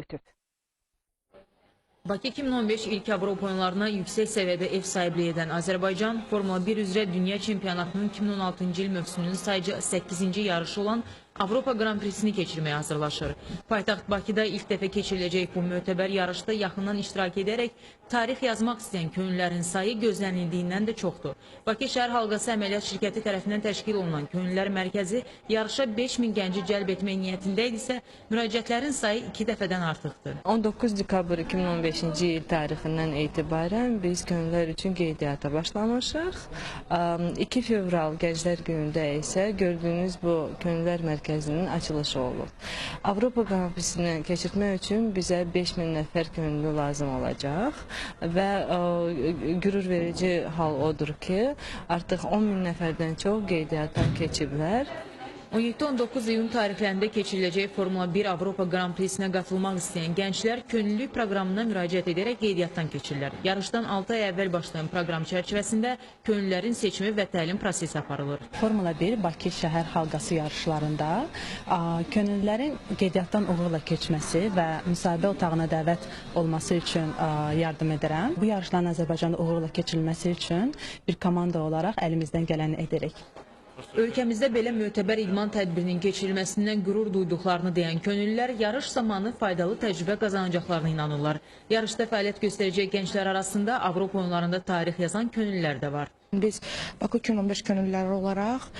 Ötüb. Bakı 2015 ilk Avropa oyunlarına yüksək səviyyədə ev sahibliyi edən Azərbaycan Formula 1 üzrə Dünya Çempionatının 2016-cı il mövsümünün sayıca 8-ci yarışı olan Avropa Grand Prix'sini keçirməyə hazırlaşır. Paytaxt Bakıda ilk dəfə keçiriləcək bu mötəbər yarışda yaxından iştirak edərək tarix yazmaq istəyən könüllərin sayı gözlənildiyindən də çoxdur. Bakı Şəhər Halqası Əməliyyat Şirkəti tərəfindən təşkil olunan Könüllülər Mərkəzi yarışa 5000 gənci cəlb etmək niyyətində idisə, müraciətlərin sayı 2 dəfədən artıqdır. 19 dekabr 2015-ci il tarixindən etibarən biz könüllülər üçün qeydiyyata başlamışıq. 2 fevral Gənclər Günündə isə gördüyünüz bu Könüllülər Mərkəzinin açılışı olub. Avropa Grand Prix'sini keçirtmək üçün bizə 5000 nəfər könüllü lazım olacaq və qürur verici hal odur ki, artıq 10.000 nəfərdən çox qeydiyyatdan keçiblər. 17-19 iyun tarixlərində keçiriləcək Formula 1 Avropa Grand Prix'sinə qatılmaq istəyən gənclər könüllülük proqramına müraciət edərək qeydiyyatdan keçirlər. Yarışdan 6 ay əvvəl başlayan proqram çərçivəsində könüllülərin seçimi və təlim prosesi aparılır. Formula 1 Bakı şəhər halqası yarışlarında könüllülərin qeydiyyatdan uğurla keçməsi və müsahibə otağına dəvət olması üçün yardım edirəm. Bu yarışların Azərbaycanda uğurla keçirilməsi üçün bir komanda olaraq əlimizdən gələni edirik. Ölkəmizdə belə mötəbər idman tədbirinin keçirilməsindən qürur duyduqlarını deyən könüllülər yarış zamanı faydalı təcrübə qazanacaqlarına inanırlar. Yarışda fəaliyyət göstərəcək gənclər arasında Avropa oyunlarında tarix yazan könüllülər də var. Biz Bakı 2015 könüllüləri olaraq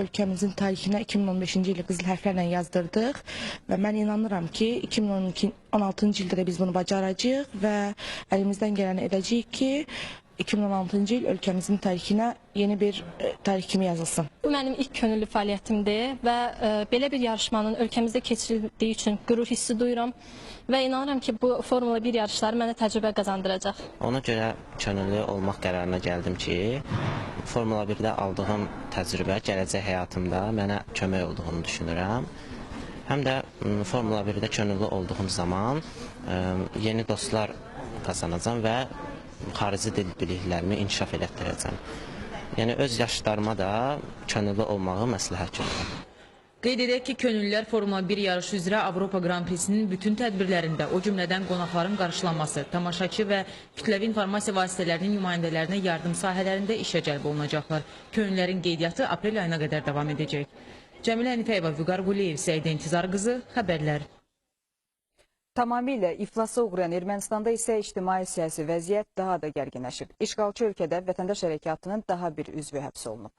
ölkəmizin tarixinə 2015-ci ili qızıl hərflərlə yazdırdıq və mən inanıram ki, 2016-cı ildə də biz bunu bacaracağıq və əlimizdən gələni edəcəyik ki, 2016-cı il ölkəmizin tarixinə yeni bir tarix kimi yazılsın. Bu mənim ilk könüllü fəaliyyətimdir və belə bir yarışmanın ölkəmizdə keçirildiyi üçün qürur hissi duyuram və inanıram ki, bu Formula 1 yarışları mənə təcrübə qazandıracaq. Ona görə könüllü olmaq qərarına gəldim ki, Formula 1-də aldığım təcrübə gələcək həyatımda mənə kömək olduğunu düşünürəm. Həm də Formula 1-də könüllü olduğum zaman yeni dostlar qazanacağam və xarici dil biliklərimi inkişaf elətdirəcəm. Yəni öz yaşlarıma da könüllü olmağı məsləhət görürəm. Qeyd edək ki, könüllülər Formula 1 yarışı üzrə Avropa Grand Prix'sinin bütün tədbirlərində, o cümlədən qonaqların qarşılanması, tamaşaçı və kütləvi informasiya vasitələrinin nümayəndələrinə yardım sahələrində işə cəlb olunacaqlar. Könüllülərin qeydiyyatı aprel ayına qədər davam edəcək. Cəmilə Ənifəyeva, Vüqar Quliyev, Səidə İntizar qızı, xəbərlər. Tamamilə iflasa uğrayan Ermənistanda isə ictimai-siyasi vəziyyət daha da gərginləşib. İşğalçı ölkədə vətəndaş hərəkatının daha bir üzvü həbs olunub.